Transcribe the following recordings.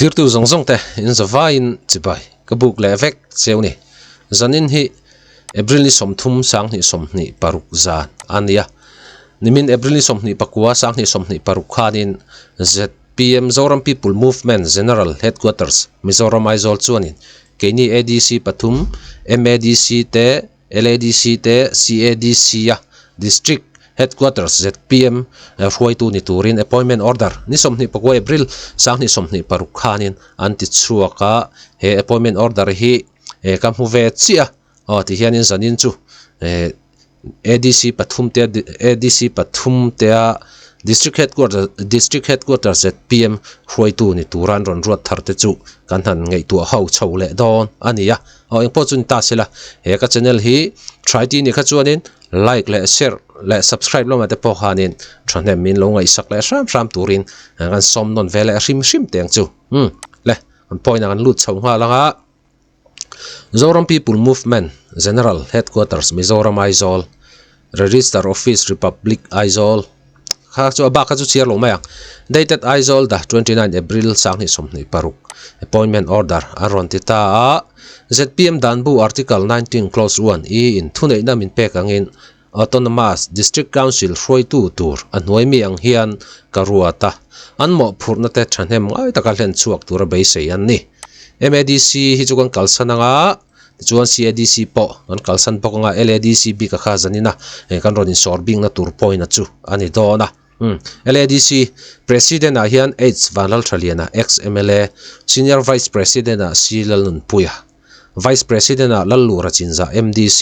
Thirtu zawng zawng te in zavaiin chibai ka buk leh vek cheu ni. Zanin hi April ni 30 2026 zan a ni a. Nimin April ni 24 2026 khanin zpm Zoram People Movement General Headquarters Mizoram Aizawl chuanin keini ADC pathum MADC te LADC te CADC a District Headquarters zpm hruaitu ni turin Appointment Order ni 24 April 2026 khanin an ti chhuak a. He Appointment Order hi ka hmu ve chiah a aw tihianin zanin chu ADC pathum te ADC pathum te a District Headquarters District Headquarters zpm hruaitu ni tura an rawn ruat thar te chu kan han ngaihtuah ho chho leh dawn a ni a. Aw engpawh chu ni ta sela he ka channel hi try tih ni kha chuanin like leh share leh subscribe lamah te pawh khanin thahnem min lo ngaihsak leh hram hram turin kan sawm nawn ve leh hrim hrim teng chu umm le an point ah kan lut chho nghal ang a Zoram People Movement General Headquarters Mizoram Aizawl Register Office Republic Aizawl Kha chu a bak kha chu chhiar lo mai ang. Dated Aizawl the 29 April 2026 Appointment Order an rawn ti ta a. Zpm Danbu Article 19 Clause 1 i in thuneihna min pek angin Autonomous District Council hruaitu tur a hnuai mi ang hian ka ruat a. An mawhphurhna te thahnem ngai taka hlen chhuak tura beisei an ni. MADC hi chu kan kalsan anga. Tichuan CADC pawh kan kalsan bawk anga LADC bik a kha zanin a kan rawn insawr bikna tur point a chu a ni dawn a. Umm LADC President ah hian H Vanlalthaliana ex mla, Senior Vice President ah C Lalnunpuia, Vice President ah Lallura Chinzah MDC,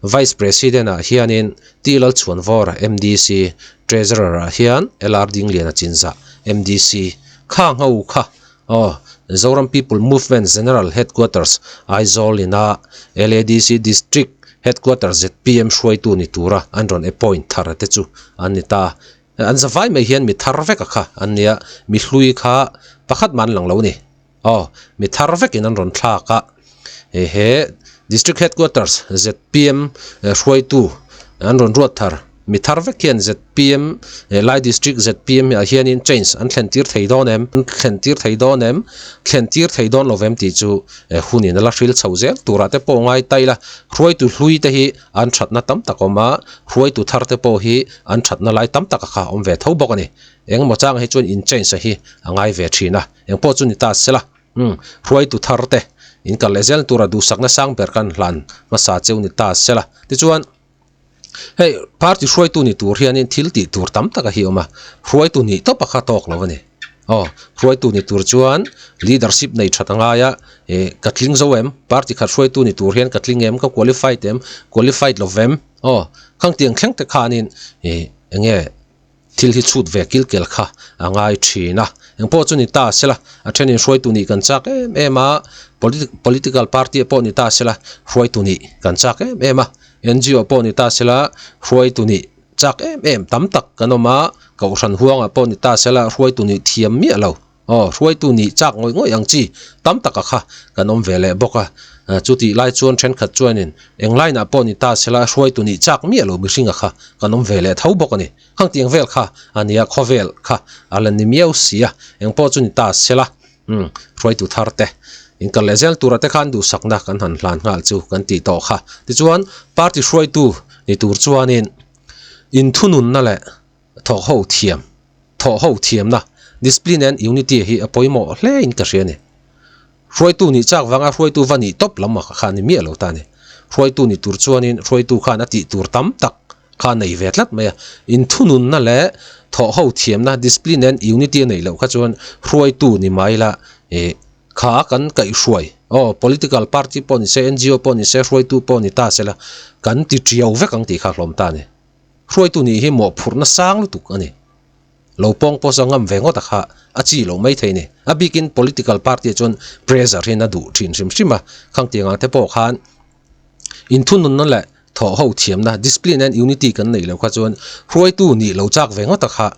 Vice President ah hianin T Lalchhuanvawra MDC, Treasurer ah hian LR Dingliana Chinzah MDC kha ngho kha Aw, Zoram People Movement General Headquarters, Aizawl ina LADC District Headquarters zpm hruaitu ni tura an rawn appoint thar te chu an ni ta. An zavai mai hian mi thar vek a kha an nia, mi hlui kha pakhat mah an lang lo ni. Aw, mi thar vekin an rawn thlak a. He District Headquarters zpm hruaitu an rawn ruat thar. Mi thar vek hian zpm Lai District zpm ah hianin change an thlen tir thei dawn em? An thlen tir thei dawn em? Thlen tir thei dawn lo vem tih chu hunin a la hril chho zel turah te pawh ngai ta ila. Hruaitu hlui te hi an thatna tam tak a awm a, hruaitu thar te pawh hi an thatna lai tam tak a kha a awm ve tho bawk a ni. Engemaw changah hi chuan in change a hi a ngai ve thin a, engpawh chu ni ta sela. Umm, hruaitu thar te in kal leh zel tura duhsakna sang ber kan hlan hmasa cheu ni ta sela. Tichuan. Hei party hruaitu ni tur hianin thil tih tur tam tak a hi awm a, hruaitu nih tawp a kha tawk lo a ni. Aw, hruaitu ni tur chuan leadership nei that a ngai a, ih ka tling zo em, party khat hruaitu ni tur hian ka tling em, ka qualified em, qualified lo vem, aw khang tiang thleng te khanin ih eng nge Thil hi chhut ve kil kel kha a ngai thin a, engpawh chu ni ta sela, a thenin hruaitu nih kan chak em em a, political party ah pawh ni ta sela hruaitu nih kan chak em em a, NGO pawh ni ta sela hruaitu nih chak em em tam tak kan awm a, kohhran huangah pawh ni ta sela hruaitu nih thiam miah lo. Aw, hruaitu nih chak ngawih ngawih ang chi tam taka kha kan awm ve leh bawk a. Chutih lai chuan thenkhat chuanin eng line ah pawh ni ta sela hruaitu nih chak miah lo mihringa kha kan awm ve leh tho bawk a ni. Khang tiang vel kha a nia khawvel kha a la ni miau si a, eng pawh chu ni ta sela umm hruaitu thar te in kal leh zel tura te khan duhsakna kan han hlan nghal chu kan tih tawh kha. Tichuan party hruaitu ni tur chuanin inthununna leh thawk ho thiam, thawh ho thiamna, discipline and unity hi a pawimawh hle in ka hria a ni. Hruaitu nih chak vanga hruaitu va nih tawp lam kha a ni miah lo ta a ni. Hruaitu ni tur chuanin hruaitu khan a tih tur tam tak kha a nei ve tlat mai a. Inthununna leh thawh ho thiamna, discipline and unity a neih loh kha chuan hruaitu ni mai la ih kha kan kaihhruai, aw political party pawh ni se, NGO pawh ni se, hruaitu pawh ni ta sela kan ti tiau vek ang tih kha a hlawm ta a ni. Hruaitu nih hi mawhphurhna sang lutuk a ni. Lo pawng pawh chu a ngam ve ngawt a kha a chi lo mai thei ni. A bikin political party ah chuan pressure hian a duh thin hrim hrim a, khang tiang ang te pawh khan inthununna leh thawh ho thiamna, discipline and unity kan neih loh kha chuan hruaitu nih lo chak ve ngawt a kha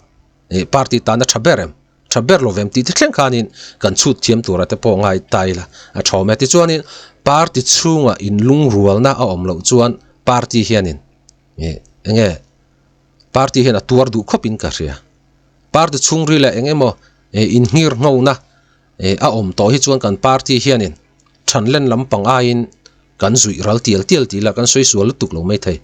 party tan a tha ber em? Tha ber lo vem tih te thleng khanin kan chhut thiam tura te pawh ngai ta ila a tha awm e. Tichuanin party chhungah inlungrualna a awm loh chuan party hianin Ih enge party hian a tuar duh khawp in ka hria party chhungril ah eng emaw ih inhngir nghona A awm tawh hi chuan kan party hianin thanlen lampang aiin kan zuih ral tial tial tih lah kan sawi sual lutuk lo mai thei.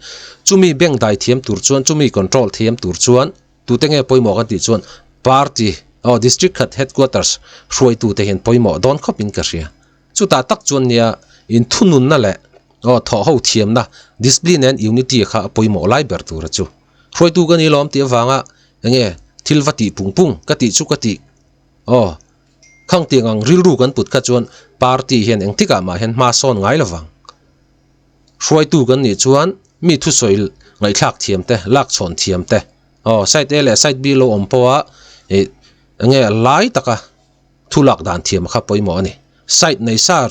Chumi bank dai thiam tur chuan chumi control thiam tur chuan tute nge pawimawh kan tih chuan party aw district khat headquarters hruaitute hian pawimawh dawn khawpin ka hria. Chutah tak chuan nia inthununna leh aw thawh ho thiamna discipline and unity kha a pawimawh lai ber tur a chu. Hruaitu ka ni lawm tih avanga enge thil va tih pung pung ka tih chu ka tih aw khang tiang ang rilru kan put kha chuan party hian engtikah mah hian hma sawn ngai lovang. Hruaitu kan nih chuan mi thusawi ngaihthlak thiam te lak chhawn thiam te aw side A leh side B lo awm pawha ih enge lai taka Thu lak dan thiam kha pawimawh a ni. Site nei sa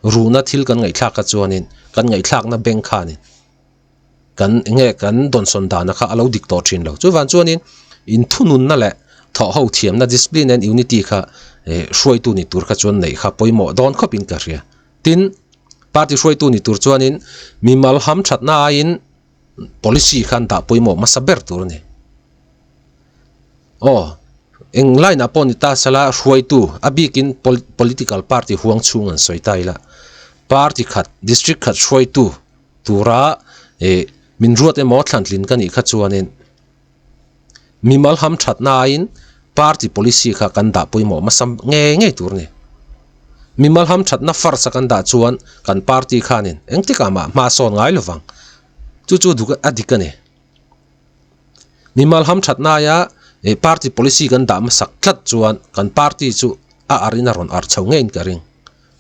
ruhna thil kan ngaihthlak kha chuanin kan ngaihthlakna bank khanin kan enge kan dawnsawn dana kha a lo dik tawh thin lo. Chuvan chuanin inthununna leh thawhho thiamna discipline and unity kha hruaitu ni tur kha chuan neih kha pawimawh dawn khawpin ka hria. Tin, party hruaitu ni tur chuanin mimal hamthatna aiin policy khan dah pawimawh hmasa ber tur a ni. Aw, eng line ah pawh ni ta sela hruaitu a bikin political party huang chhung an sawi ta ila party khat district khat hruaitu tura ih min ruat emaw thlantlin ka nih kha chuanin mimal ham thatna aiin party policy kha kan dah pawimawh hmasa ngei ngei tur a ni. Mimal ham thatna first a kan dah chuan kan party khanin engtikah mah hma sawn ngai lovang chu chu a dik a ni. Mimal ham that naia eh party policy kan dah hmasak tlat chuan kan party chu a arh in a rawn arh chho ngeiin ka ring.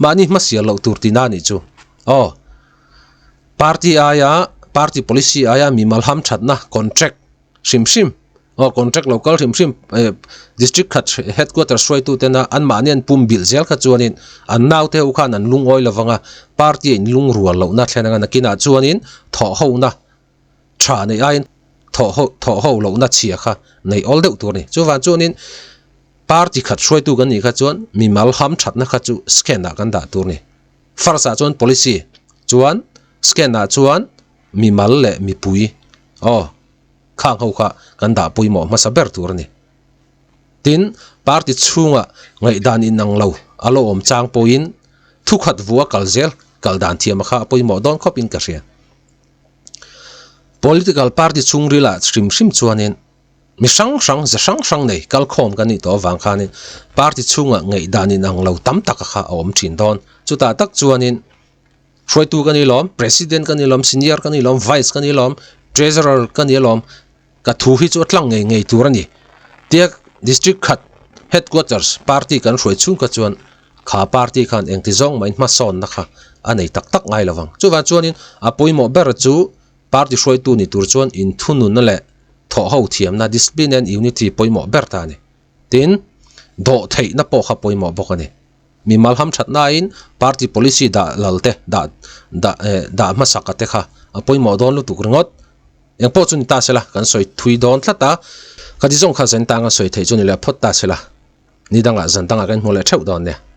Mahni hmasial loh tur tina anih chu. Aw. Party aia party policy aia mimal ham thatna contract hrim hrim aw contract lo kal hrim hrim eh district khat headquarters hruaitu tena anmahni an pum bilh zel kha chuanin an naute ho khan an lungawi lovanga party a inlungrual lohna thlen anga nakinah chuanin thawhhona tha neih aiin thawh ho thawh ho lohna chhia kha neih awl deuh tur a ni. Chuvang chuanin party khat hruaitu kan nih kha chuan mimal ham thatna kha chu scan ah kan dah tur a ni. First ah chuan policy chuan scan ah chuan mimal leh mipui aw khang ho kha kan dah pawimawh hmasa ber tur a ni. Tin, party chhunga ngaihdan inang lo a lo awm chang pawhin thukhat vua kal zel kal dan thiam a kha a pawimawh dawn khawpin ka hria. Political party chhungril ah hrim hrim chuanin mi hrang hrang ze hrang hrang nei kalkhawm kan nih tawh avang khanin party chhungah ngaihdan inang lo tam tak kha a awm thin dawn. Chutah tak chuanin hruaitu ka ni lawm, president ka ni lawm, senior ka ni lawm, vice ka ni lawm, treasurer ka ni alawm, ka thu hi chu a tlang ngei ngei tur a ni. Tia district khat headquarters party kan hruai chhung kha chuan kha party khan engti zawng mahin hmasawnna kha a nei tak tak ngai lovang. Chuvang chuanin a pawimawh ber chu party hruaitu ni tur chuan inthununna leh thawhho thiamna discipline and unity pawimawh ber ta a ni. Tin, dawhtheihna pawh kha pawimawh bawk a ni. Mimal hamthatnain party policy dah lal te dah dah eh dah hmasaka te kha a pawimawh dawn lutuk ringawt. Eng pawh chu ni ta sela kan sawi thui dawn tlat a, ka ti zawng kha zan tanga sawi theih chu ni leh phawt ta sela ni dangah zan dangah kan hmu leh theuh dawn nia.